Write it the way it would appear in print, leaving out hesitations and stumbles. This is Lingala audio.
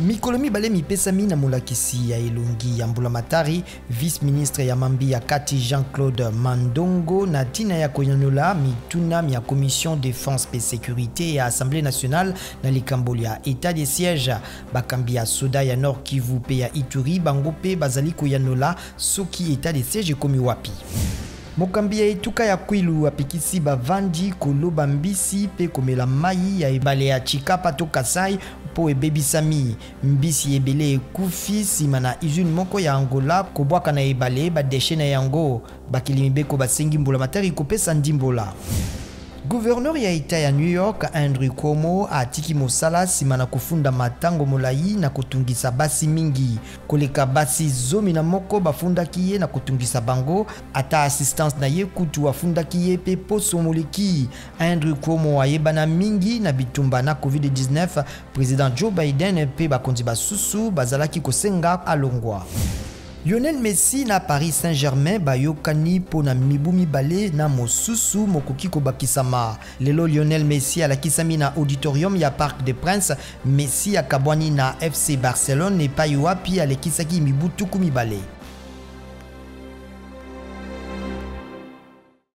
Mikolo mibale mipesami na molakisi ya elongi ya mbulamatari, vice-ministre ya mambi ya kati Jean-Claude Mandongo na ntina ya koyanola mituna mya commission défense mpe sécurité ya Assemblée nationale na likambo lya état de siège. Bakambi ya soda ya Nord Kivu mpe ya Ituri bango mpe bazali koyanola soki état de siège ekomi wapi. Mokambi ya etuka ya Kwilu apekisi bavandi koloba mbisi mpe komela mai ya ebale ya Tshikapa to Kasai mpo ebebisami. Mbisi ebele ekufi nsima na usine moko ya Angola kobwaka na ebale badeshe na yango. Bakeli mibeko basengi mbulamatari kopesa ndimbola. Gouverneur ya Etat ya New York Andrew Cuomo atiki mosala nsima na kofundama ntango molai na kotungisa basi mingi. Koleka basi 11 bafundaki ye na kotungisa bango, ata assistance na ye kutu afundaki ye mpe poso moleki. Andrew Cuomo ayebana mingi na bitumba na COVID-19, President Joe Biden mpe bakonzi basusu bazalaki kosenga alongwa. Lionel Messi na Paris Saint-Germain bayokani mpo na mibu mibale na mosusu mokoki kobakisama. Lelo Lionel Messi alakisami na auditorium ya Parc des Princes. Messi akabwani na FC Barcelone epai wapi alekisaki mibu 20.